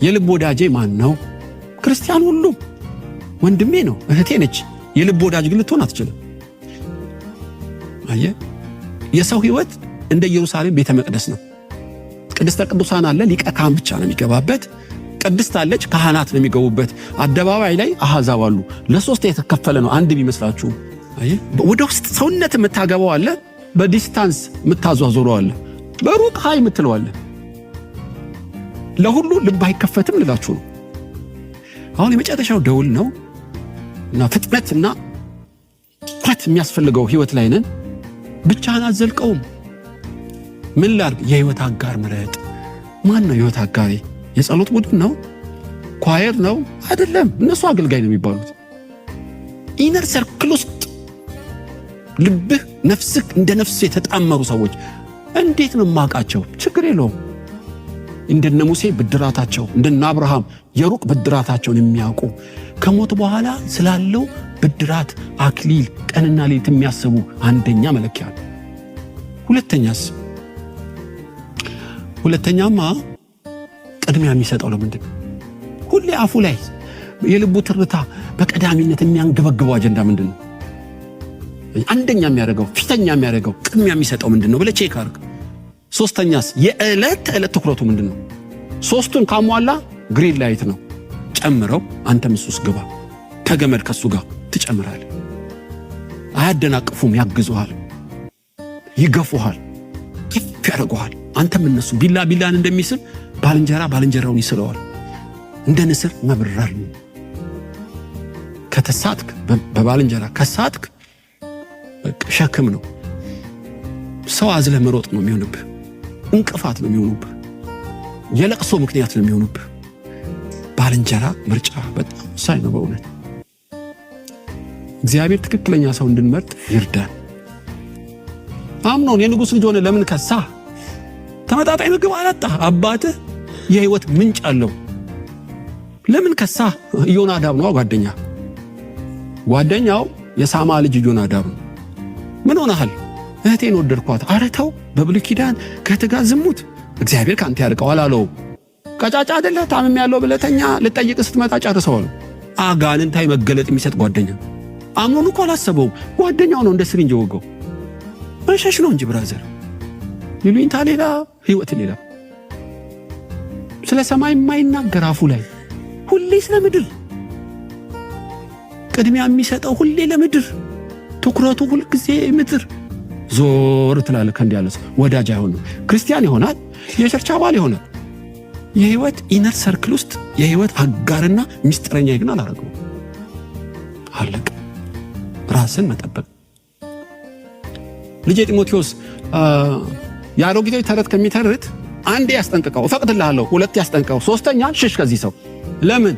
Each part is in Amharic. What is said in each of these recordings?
የልብ ወዳጄ ማን ነው? ክርስቲያን ሁሉ ወንድሜ ነው፣ እህቴ ነች። የልብ ወዳጅ ግን ልትሆን አትችልም። አየህ፣ የሰው ህይወት እንደ ኢየሩሳሌም ቤተ መቅደስ ነው። ቅድስተ ቅዱሳን አለ፣ ሊቀ ካህን ብቻ ነው የሚገባበት። ቅድስት አለች፣ ካህናት ነው የሚገቡበት። አደባባይ ላይ አሕዛብ አሉ። ለሶስት የተከፈለ ነው። አንድ ቢመስላችሁም አየህ፣ ወደ ውስጥ ሰውነት የምታገባው አለ፣ በ distance የምታዟዙረው አለ፣ በሩቅ hi የምትለው አለ። ለሁሉ ልብ አይከፈትም ልላችሁ ነው። አሁን የመጨረሻው ደውል ነው እና ፍጥነትና ትኩረት የሚያስፈልገው ህይወት ላይ ነን። ብቻህን አትዘልቀውም። ምን ላድርግ? የህይወት አጋር ምረጥ። ማን ነው የህይወት አጋሬ? የጸሎት ቡድን ነው? Choir ነው? አይደለም። እነሱ አገልጋይ ነው የሚባሉት። Inner circle ውስጥ ልብህ ነፍስህ እንደ ነፍስ የተጣመሩ ሰዎች እንዴት ነው የማውቃቸው? ችግር የለውም። እንደነ ሙሴ ብድራታቸው፣ እንደነ አብርሃም የሩቅ ብድራታቸውን የሚያውቁ፣ ከሞት በኋላ ስላለው ብድራት አክሊል ቀንና ሌሊት የሚያስቡ አንደኛ መለኪያ ነው። ሁለተኛስ? ሁለተኛማ ቅድሚያ የሚሰጠው ለምንድን ነው? ሁሌ አፉ ላይ የልቡ ትርታ በቀዳሚነት የሚያንገበግበው አጀንዳ ምንድን ነው? አንደኛ የሚያደርገው፣ ፊተኛ የሚያደርገው፣ ቅድሚያ የሚሰጠው ምንድን ነው ብለህ check አድርግ። ሶስተኛስ የዕለት ተዕለት ትኩረቱ ምንድን ነው? ሶስቱን ካሟላ green light ነው። ጨምረው፣ አንተም እሱ ውስጥ ግባ። ከገመድ ከሱ ጋር ትጨምራለህ። አያደናቅፉም፣ ያግዙሃል፣ ይገፉሃል፣ ከፍ ያደርጉሃል። አንተም እነሱ ቢላ ቢላን እንደሚስብ ባልንጀራ ባልንጀራውን ይስለዋል። እንደ ንስር መብረር ነው። ከተሳትክ፣ በባልንጀራ ከሳትክ ሸክም ነው። ሰው አዝለህ መሮጥ ነው የሚሆንብህ። እንቅፋት ነው የሚሆኑብህ። የለቅሶ ምክንያት ነው የሚሆኑብህ። ባልንጀራ ምርጫ በጣም ወሳኝ ነው። በእውነት እግዚአብሔር ትክክለኛ ሰው እንድንመርጥ ይርዳን። አምኖን የንጉሥ ልጅ ሆነ ለምን ከሳ? ተመጣጣኝ ምግብ አላጣ። አባትህ የህይወት ምንጭ አለው። ለምን ከሳ? ኢዮናዳብ ነው ጓደኛ። ጓደኛው የሳማ ልጅ ኢዮናዳብ ነው። ምን ሆነሃል? እህቴን ወደድኳት። ኧረ ተው፣ በብሉይ ኪዳን ከእህትህ ጋር ዝሙት፣ እግዚአብሔር ከአንተ ያርቀዋል አለው። ቀጫጫ አይደለህ? ታምም ያለው ብለተኛ ልጠይቅ ስትመጣ ጨርሰዋል። አጋንንታዊ መገለጥ የሚሰጥ ጓደኛ። አምኖን እኮ አላሰበውም። ጓደኛው ነው እንደ syringe ወጋው። መሸሽ ነው እንጂ brother። ይሉኝታ ሌላ፣ ህይወት ሌላ። ስለ ሰማይ የማይናገር፣ አፉ ላይ ሁሌ ስለ ምድር፣ ቅድሚያ የሚሰጠው ሁሌ ለምድር፣ ትኩረቱ ሁልጊዜ ምድር። ዞር ትላለህ። ከእንዲህ ያለ ሰው ወዳጅ አይሆንም። ክርስቲያን ይሆናል፣ የ church አባል ይሆናል። የህይወት inner circle ውስጥ የህይወት አጋርና ሚስጥረኛ ግን አላረገውም። አለቀ። ራስን መጠበቅ። ልጄ ጢሞቴዎስ፣ የአሮጊቶች ተረት ከሚተርት አንዴ ያስጠንቅቀው፣ እፈቅድልሃለሁ፣ ሁለት ያስጠንቅቀው፣ ሶስተኛ ሽሽ ከዚህ ሰው። ለምን?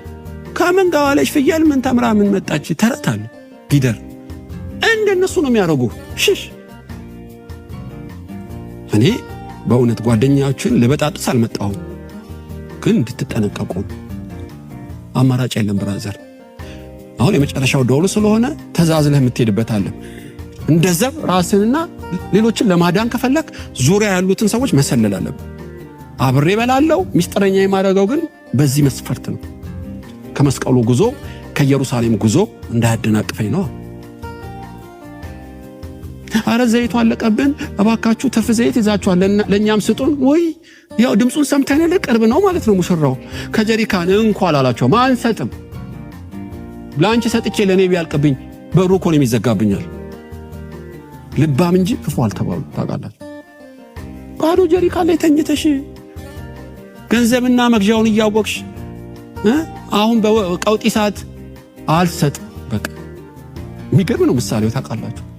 ከምን ጋር ዋለች ፍየል ምን ተምራ ምን መጣች? ተረት አለ ጊደር። እንደነሱ ነው የሚያደርጉ። ሽሽ። እኔ በእውነት ጓደኛዎችን ልበጣጥስ አልመጣሁም፣ ግን እንድትጠነቀቁ። አማራጭ የለም brother። አሁን የመጨረሻው ደውል ስለሆነ ተዛዝለህ የምትሄድበት አለ። እንደ ዘብ ራስንና ሌሎችን ለማዳን ከፈለክ ዙሪያ ያሉትን ሰዎች መሰለል አለብህ። አብሬ እበላለሁ፣ ሚስጥረኛ የማደርገው ግን በዚህ መስፈርት ነው። ከመስቀሉ ጉዞ፣ ከኢየሩሳሌም ጉዞ እንዳያደናቅፈኝ ነው። አረ ዘይቱ አለቀብን፣ እባካችሁ ትርፍ ዘይት ይዛችኋል፣ ለእኛም ስጡን። ወይ ያው ድምፁን ሰምተን ቅርብ ነው ማለት ነው። ሙሽራው ከጀሪካን እንኳ አላላቸውም። አንሰጥም፣ ለአንቺ ሰጥቼ ለእኔ ቢያልቅብኝ በሩ እኮ ነው የሚዘጋብኛል። ልባም እንጂ ክፉ አልተባሉ ታውቃላችሁ። ባዶ ጀሪካን ላይ ተኝተሽ ገንዘብና መግዣውን እያወቅሽ አሁን በቀውጢ ሰዓት አልሰጥም። በቃ የሚገርም ነው ምሳሌው ታውቃላችሁ።